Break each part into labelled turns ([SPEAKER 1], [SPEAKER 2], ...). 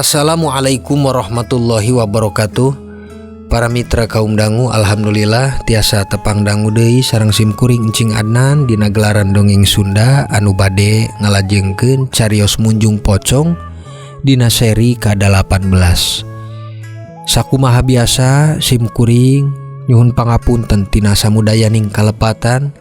[SPEAKER 1] Assalamualaikum warahmatullahi wabarakatuh. Para mitra kaum dangu, Alhamdulillah tiasa tepang dangu deui sareng simkuring Encing Adnan dina gelaran dongeng Sunda anu bade ngalajengkeun carios Munjung Pocong dina seri ka-18. Sakumaha biasa simkuring nyuhun pangapunten tina samudayaning kalepatan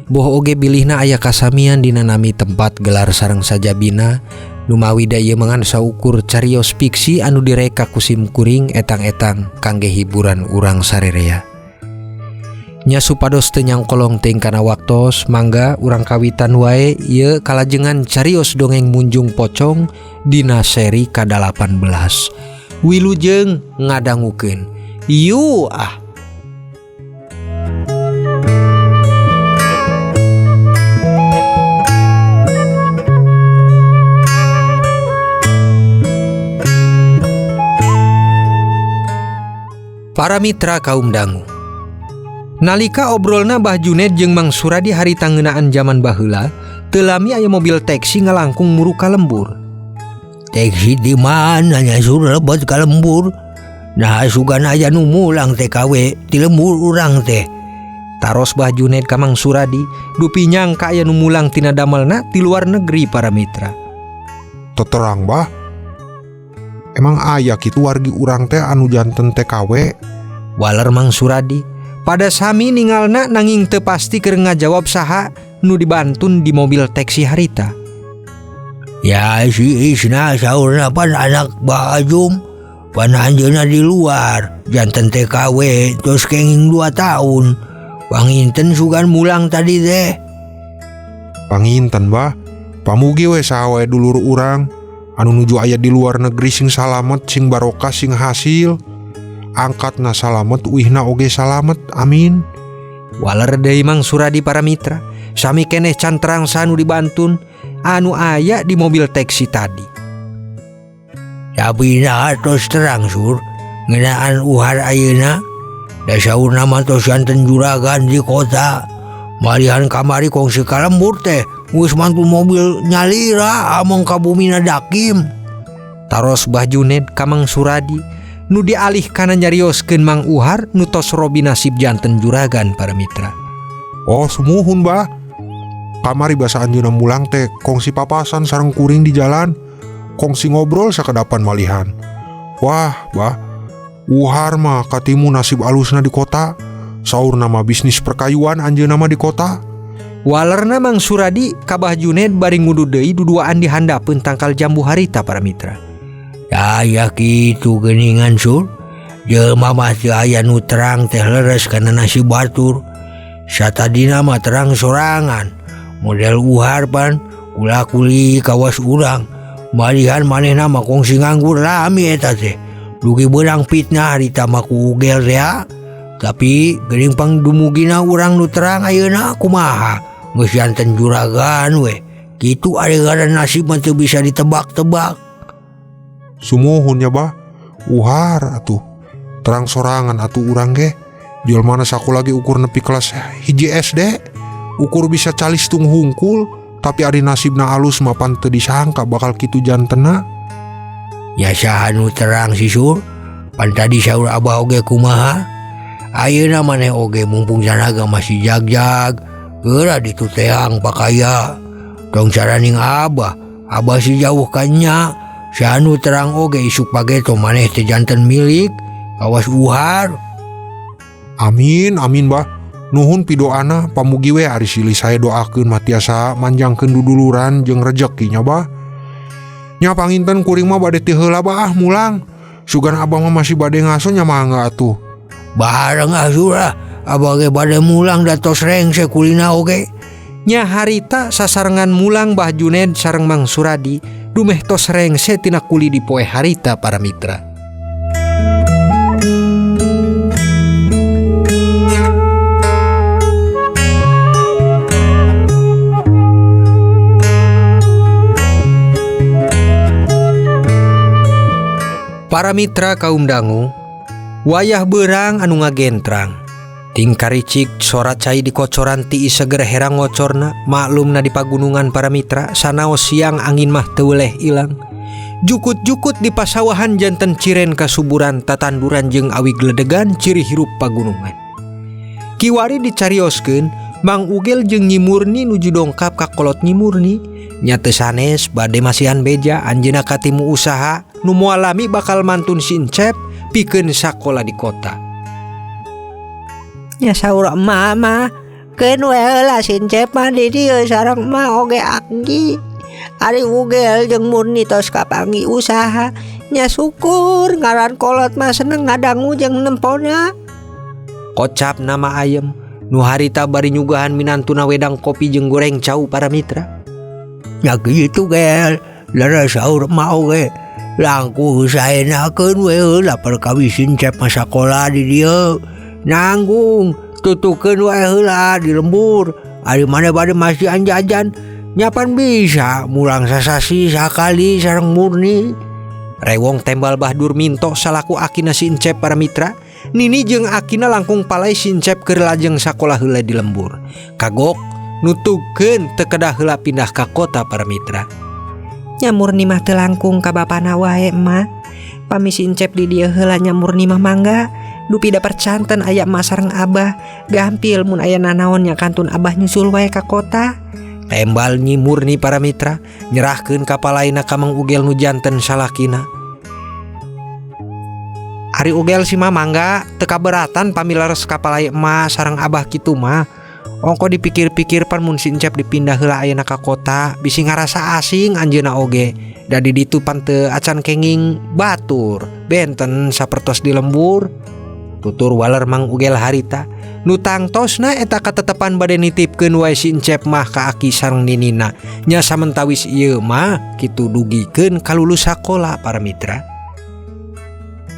[SPEAKER 1] boh oge bilihna aya kasamian dina nami tempat gelar sareng sajabina Numawi da ieu mangan saukur carios fiksi anu direka ku simkuring etang-etang kangge hiburan urang sarerea. Nya supados teu nyangkolong teuing kana waktos, mangga urang kawitan wae ieu kalajengan carios dongeng Munjung Pocong dina seri ka-18. Wilujeng ngadangukeun. Yu ah. Para mitra kaum dangu. Nalika obrolna Bah Juned jeung Mang Suradi harita ngeunaan jaman baheula, teu lami aya mobil taksi ngalangkung muru ka lembur.
[SPEAKER 2] Taksi di mana nya sur lebet ka lembur? Nah sugan aya nu mulang TKW di lembur urang teh.
[SPEAKER 1] Taros Bah Juned ka Mang Suradi, dupi nyangka aya nu mulang tina damelna ti luar negeri para mitra.
[SPEAKER 3] Teterang bah. Emang aya kitu wargi urang teh anu janten TKW?
[SPEAKER 1] Waler Mang Suradi pada sami ningalna nanging teu pasti keur ngajawab saha nu dibantun di mobil taksi harita.
[SPEAKER 2] Ya si Isna saurna pan anak Bah Ajum, pan anjeunna di luar janten TKW terus kenging 2 tahun. Panginten sugan mulang tadi teh.
[SPEAKER 3] Panginten bah, pamugi we saha wae dulur urang anu nuju aya di luar negeri sing salamet, sing barokah, sing hasil. Angkatna salamet, uihna oge salamet, amin.
[SPEAKER 1] Waler deui Mang Suradi para mitra, sami keneh can terang sanu dibantun anu aya di mobil taksi tadi.
[SPEAKER 2] Tapi nah tos terang sur, ngeunaan uhar ayeuna, da saurna mah tos janten juragan di kota. Malihan kamari kongsi ka lembur teh, geus mantu mobil nyalira among ka bumina dakim.
[SPEAKER 1] Taros Bah Juned ka Mang Suradi nu dialih kana nyarioskeun Mang Uhar nu tos robi nasib janten juragan para mitra.
[SPEAKER 3] Oh sumuhun bah, kamari basa anjeunna mulang teh kongsi papasan sareng kuring di jalan, kongsi ngobrol sakedapan malihan. Wah bah, Uhar mah katimu nasib alusna di kota, saurna mah bisnis perkayuan anjeunna mah di kota.
[SPEAKER 1] Walerna Mang Suradi ka Bah Juned bari ngudu deui duduaan di handapeun tangkal jambu harita para mitra.
[SPEAKER 2] Aya kitu geuningan sur, jelema mah teu aya nu terang teh leres kana nasib batur. Satadina mah terang sorangan, model uhar pan ulah kuli kawas urang. Malihan manehna mah kongsi nganggur lami eta teh. Dugi beunang fitnah harita mah ku ugel teh. Tapi geuning pang dumugina urang nu terang ayeuna kumaha? Geus janten juragan we. Kitu ari ngaran nasib mah teu bisa ditebak-tebak.
[SPEAKER 3] Sumuhun nya bah, uhar atuh terang sorangan atuh urang ge. Jelema sakola ge ukur nepi kelas 1 SD, ukur bisa calis tung hungkul, tapi ari nasibna alus mah pan teu disangka bakal kitu jantena.
[SPEAKER 2] Ya saha nu terang si sur, pan tadi saur abah oge kumaha? Ayeuna maneh oge mumpung sanaga masih jag-jag, geura dituteang pakaya. Tong saraning abah, abah si jauh ka nya. Sanu terang oge isuk pageto maneh teh janten milik, awas uhar.
[SPEAKER 3] Amin, amin bah. Nuhun pidoana, pamugi we ari silih sae doakeun mah tiasa manjangkeun duduluran jeung rejeki nya bah. Nya panginten kuring mah bade ti heula bah ah mulang. Sugan abah mah masih bade ngaso nya mangga atuh.
[SPEAKER 2] Bareng ah surah, abah ge bade mulang da tos rengse kulina oge.
[SPEAKER 1] Nya harita sasarengan mulang Bah Juned sareng Mang Suradi dumeh tos rengse tina kuli di poe harita para mitra. Para mitra kaum dangu, wayah beurang anu ngagentrang. Tingkar ricik sora cai dikocoran ti seger herang ngocorna, maklumna di pagunungan para mitra, sanaos siang angin mah teu weleh ilang. Jukut-jukut di pasawahan janten ciren kasuburan tatanduran jeung awi gledegan ciri hirup pagunungan. Kiwari dicarioskeun Mang Ugel jeung Nyi Murni nuju dongkap ka kolot Nyi Murni. Nya teu sanes bade masihan beja anjeunna katimu usaha nu moal lami bakal mantun si Encep pikeun sakola di kota.
[SPEAKER 4] Nya saur emak mah keun we heula si Encep mah di dieu sareng emak oge Anggi. Ari Ugel jeung Murni tos kapanggih usaha nya syukur ngaran kolot mah seneng ngadangu jeung nempona.
[SPEAKER 1] Kocap nama ayem nu harita bari nyugahan minantuna wedang kopi jeung goreng cau para mitra.
[SPEAKER 2] Nya kitu gel, leres saur emak oge. Langkung saenakeun we heula perkawis Encep mah sakola di dieu. Nanggung tutukeun wae heula di lembur. Ari maneh bade masihan jajan nyapan bisa mulang sasasi sakali sareng Murni.
[SPEAKER 1] Rewong tembal Bah Durminto salaku akina si Encep para mitra. Nini jeung akina langkung palai si Encep keur lajeng sakola heula di lembur. Kagok nutukeun teu kedah heula pindah ka kota para mitra.
[SPEAKER 4] Nya Murni mah teu langkung ka bapana wae emak. Pami si Encep di dieu heula nya Murni mah mangga. Dupi da percanten aya emak sareng abah. Gampil mun aya nanaon nya kantun abah nyusul wae ka kota.
[SPEAKER 1] Tembal Nyi Murni para mitra nyerahkeun ka palaina ka Mang Ugel nu janten salakina. Ari Ugel si mah mangga teu kaberatan pami leres ka palai emak sareng abah kitu mah. Ongko dipikir-pikir pan mun si Encep dipindah heula ayeuna ka kota bisi ngarasa asing anjeunna oge. Da di ditu pan teu acan kenging batur benten sapertos di lembur. Tutur waler Mang Ugel harita nu tangtosna eta katetepan bade nitipkeun wae si Encep mah ka aki sareng ninina. Nya samentawis ieu mah kitu dugikeun ka lulus sakola para mitra.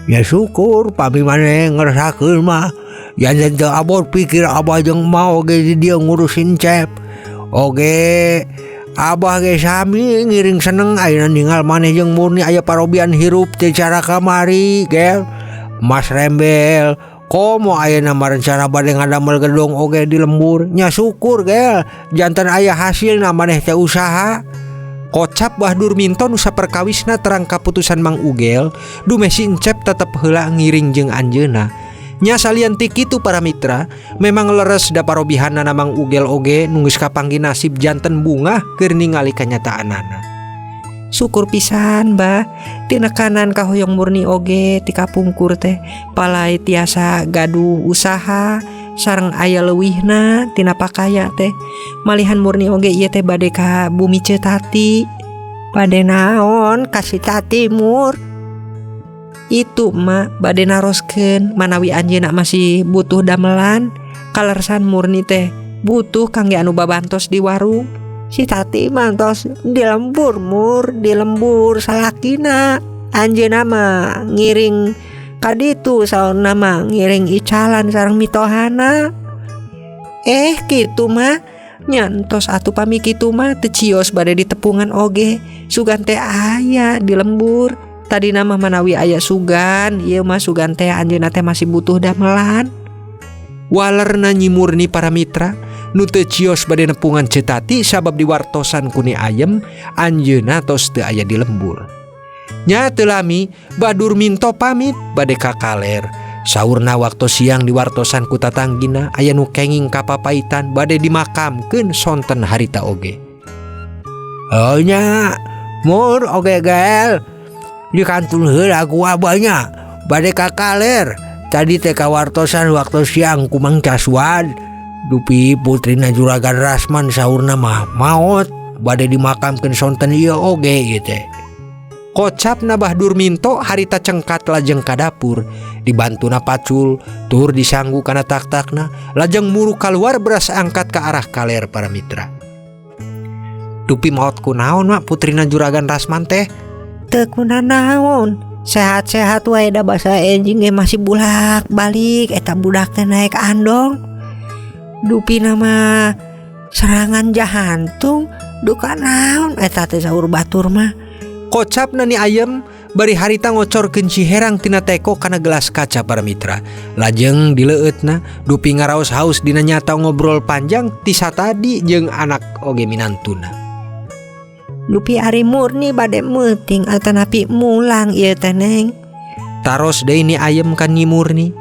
[SPEAKER 2] Ya syukur pami maneh ngersakeun mah. Janten teu abot pikir abah jeung emak oge di dieu ngurusin Encep. Oge abah ge sami ngiring seneng ayeuna ningal maneh jeung Murni aya parobian hirup teh cara kamari gel. Mas Rembel komo ayeuna mah rencana bade ngadamel gedung oge di lembur. Nya syukur gel janten aya hasilna maneh teh usaha.
[SPEAKER 1] Kocap Bah Durminto nu saperkawisna terang kaputusan Mang Ugel dumeh si Encep tetep heula ngiring jeung anjeunna. Nya salian ti kitu para mitra memang leres da parobihanana Mang Ugel oge nu geus kapanggih nasib janten bungah keur ningali kanyataanana.
[SPEAKER 4] Syukur pisan bah tina kanan kahoyong Murni oge ti kapungkur teh palai tiasa gaduh usaha sareng aya leuwihna tina pakaya teh. Malihan Murni oge ieu teh bade ka bumi Cetati. Bade naon ka si Tati mur? Itu mak bade naroskeun manawi anjeunna masih butuh damelan. Kalersan Murni teh butuh kangge anu babantos di warung. Si Tati mah tos di lembur mur, di lembur salakina. Anjeunna mah ngiring kaditu saurna mah ngiring icalan sareng mitohana. Kitu mah nyantos atuh pami kitu mah teu cios bade ditepungan oge. Sugan teh aya di lembur. Tadina mah manawi aya sugan, ieu mah sugan teh anjeunna teh masih butuh damelan.
[SPEAKER 1] Walerna Nyi Murni para mitra nu teu cios bade nepungan Cetati sabab diwartosan ku Ni Ayem anjeunna tos teu aya di lembur. Nya teu lami Bah Durminto pamit bade ka kaler. Saurna waktu siang diwartosan ku tatanggina aya nu kenging kapapaitan bade dimakamkeun sonten harita oge.
[SPEAKER 2] Oh nya mur oge gel di kantun heula ku abahnya bade ka kaler. Tadi teh kawartosan waktu siang ku Mang Caswad dupi putrina Juragan Rasman saurna mah maot bade dimakamkeun sonten ieu oge ieu teh.
[SPEAKER 1] Kocapna Bah Durminto harita cengkat lajeng ka dapur dibantuna pacul tur disanggu kana tak-takna lajeng muru kaluar beras angkat ke arah kaler para mitra. Dupi maot kunaon mak putrina Juragan Rasman teh?
[SPEAKER 4] Teu kunanaon, sehat-sehat wae da basa enjing ge masih bulak balik eta budak teh naik andong. Dupi nama serangan jahantung duka naon eta teh saur batur mah.
[SPEAKER 1] Kocapna Ni Ayem bari harita ngocorkeun ciherang tina teko kana gelas kaca para mitra. Lajeng dileueutna dupi ngaraos haus dina nyata ngobrol panjang tisa tadi jeung anak oge minantuna.
[SPEAKER 4] Dupi ari murni bade meuting atanapi mulang ieu teh Neng.
[SPEAKER 1] Taros deui ni ayem ka Nyi Murni.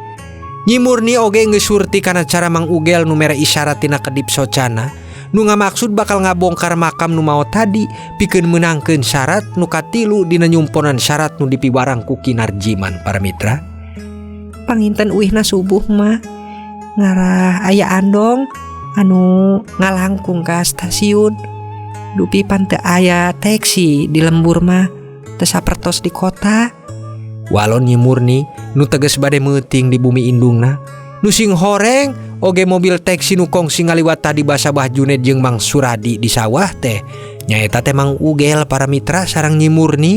[SPEAKER 1] Nyi Murni oge geus surti kana cara Mang Ugel nu mere isyarat tina kedip socana nu ngamaksud bakal ngabongkar makam nu maot tadi pikeun meunangkeun syarat nu katilu dina nyumponan syarat nu dipiwarang ku Ki Narjiman para mitra.
[SPEAKER 4] Panginten uihna subuh mah ngarah aya andong anu ngalangkung ka stasiun. Dupi pan teu aya teksi di lembur mah teu sapertos di kota.
[SPEAKER 1] Walon Nyi Murni nu teges bade meuting di bumi indungna nu sing horeng oge mobil teksi nu kongsi ngaliwat tadi basa Bah Juned jeung Mang Suradi di sawah teh nyaeta teh Mang Ugel para mitra sareng Nyi Murni.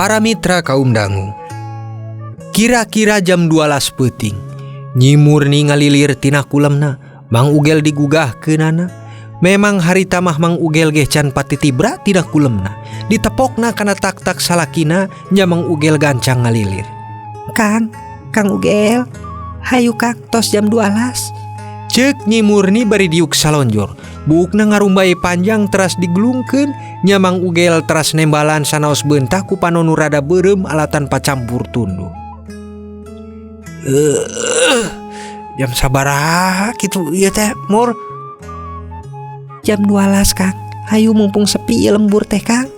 [SPEAKER 1] Para mitra kaum dangu, kira-kira jam 12 peuting Nyi Murni ngalilir tina kulemna, Mang Ugel digugah keunana. Memang harita mah Mang Ugel ge can patitibra tina kulemna, ditepokna kana tak-tak salakina nya Mang Ugel gancang ngalilir.
[SPEAKER 4] Kang, Kang Ugel, hayu Kang, tos jam 12.
[SPEAKER 1] Ceuk Nyi Murni bari diuk salonjor, buukna ngarumbai panjang teras digelungkeun, nya Mang Ugel teras nembalan sanaos beunta ku panon nu rada beureum alatan pacampur tunduh. Jam sabaraha kitu ieu teh, Mur?
[SPEAKER 4] Jam 12, Kang. Hayu mumpung sepi ieu lembur teh, Kang.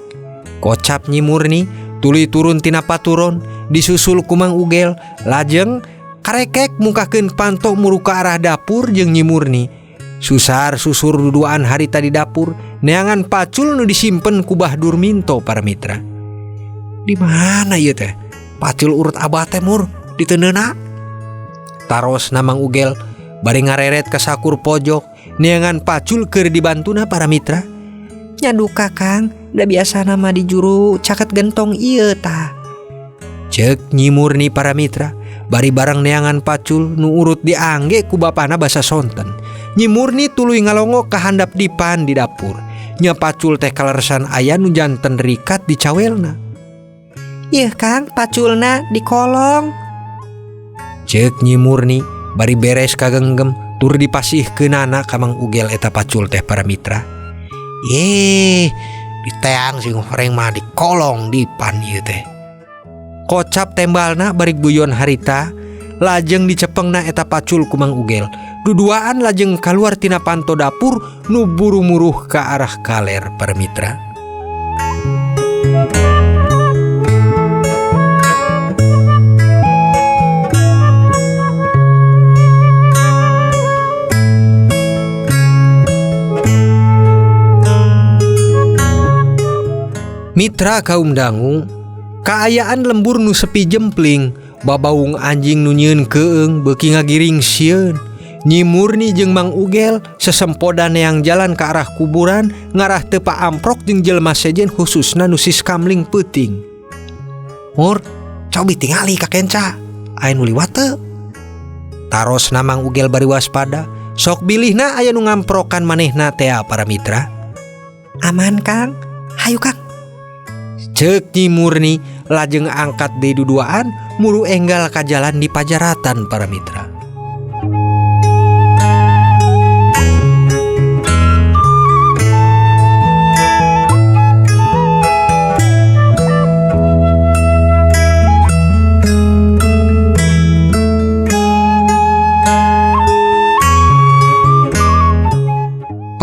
[SPEAKER 1] Kocap Nyi Murni tuluy turun tina paturon disusul ku Mang Ugel, lajeng karekek mungkahkeun panto muru ka arah dapur jeung Nyi Murni. Susar susur duduaan harita di dapur, neangan pacul nu disimpen ku Bah Durminto para mitra. Di mana ieu teh? Pacul urut abah teh Mur, diteundeuna. Taros Mang Ugel bari ngareret ka sakur pojok, neangan pacul keur dibantuna para mitra.
[SPEAKER 4] Nya duka Kang, da biasana mah di juru caket gentong ieu tah.
[SPEAKER 1] Ceuk Nyi Murni para mitra, bari bareng neangan pacul nu urut diangge ku bapana basa sonten. Nyi Murni tuluy ngalongok ka handap dipan di dapur. Nya pacul teh kaleresan aya nu janten rikat di cawelna.
[SPEAKER 4] Yeuh Kang, paculna di kolong.
[SPEAKER 1] Ceuk Nyi Murni bari beres kagenggem tur dipasihkeunana ka Mang Ugel eta pacul teh para mitra. Yeh, diteang sing horeng mah di kolong dipan ieu teh. Kocap tembalna bari guyon harita, lajeng dicepengna eta pacul ku Mang Ugel. Duduaan lajeng kaluar tina panto dapur nu buru-muruh ka arah kaler para mitra. Mitra kaum dangu, kaayaan lembur nu sepi jempling, babaung anjing nu nyieun keung beuki ngagiring sieun. Nyi Murni jeung Mang Ugel sesempodan yang jalan ke arah kuburan ngarah teu paamprok jeung jelema sejen khususna nu siskamling peuting. Mur, cobi tingali ka kenca, aya nu liwat teu? Tarosna Mang Ugel bari waspada, sok bilihna aya nu ngamprokan manehna tea para mitra.
[SPEAKER 4] Aman Kang, hayu Kang.
[SPEAKER 1] Ceuk Nyi Murni lajeng angkat deui duduaan muru enggal ka jalan di pajaratan para mitra.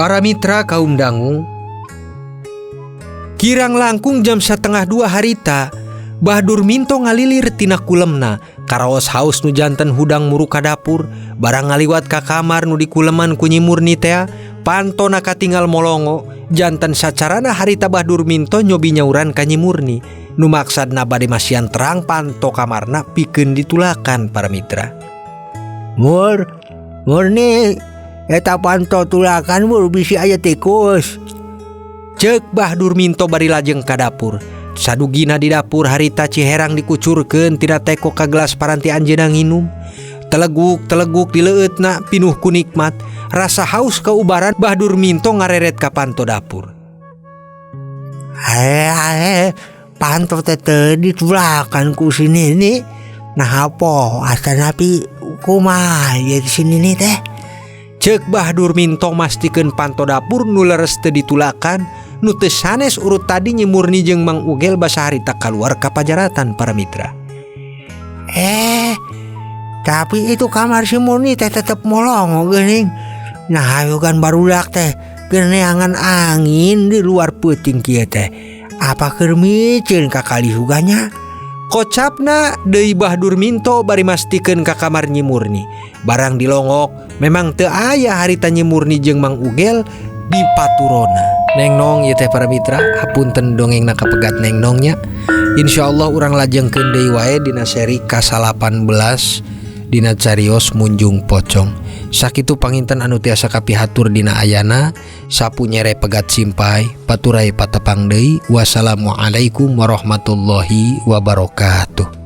[SPEAKER 1] Para mitra kaum dangu, kirang langkung jam 1:30 harita, Bah Durminto ngalilir tina kulemna, karaos haus nu janten hudang muru ka dapur, barang ngaliwat ka kamar nu dikuleman ku Nyi Murni tea, pantona katinggal molongo, janten sacarana harita Bah Durminto nyobi nyauran ka Nyi Murni, nu maksadna bade masian terang panto kamarna pikeun ditulakan para mitra.
[SPEAKER 2] Mur, Murni, eta panto tulakan mur bisi aya tikus.
[SPEAKER 1] Ceuk Bah Durminto bari lajeng ka dapur. Sadugina di dapur harita ciherang dikucurkeun tina teko ka gelas paranti anjeunna nginum. Teleguk teleguk dileueutna pinuh ku nikmat. Rasa haus kaubaran Bah Durminto ngareret ka panto dapur.
[SPEAKER 2] Eh, panto teh teu ditulakan ku si Nini. Nah apa atanapi kumaha ieu si Nini teh?
[SPEAKER 1] Ceuk Bah Durminto mastikeun panto dapur nu leres teu ditulakan nu teu sanes urut tadi Nyi Murni jeung Mang Ugel basa harita kaluar ka pajaratan para mitra.
[SPEAKER 2] Eh, tapi itu kamar si Murni teh tetep molongo geuning. Nah, ayo kan barudak teh geneangan angin di luar peuting kieu teh. Apa keur miceun ka kali huganya?
[SPEAKER 1] Kocapna deui Bah Durminto bari mastikeun ka kamar Nyi Murni. Barang dilongok memang teu aya harita Nyi Murni jeung Mang Ugel di paturona. Neng Nong ieu teh para mitra, hapunten dongengna kapegat Neng Nongnya. Insyaallah urang lajengkeun deui wae dina seri ka-18 dina carios Munjung Pocong. Sakitu panginten anu tiasa kapihatur dina ayana, sapu nyere pegat simpay, paturay patepang deui. Wassalamualaikum warahmatullahi wabarakatuh.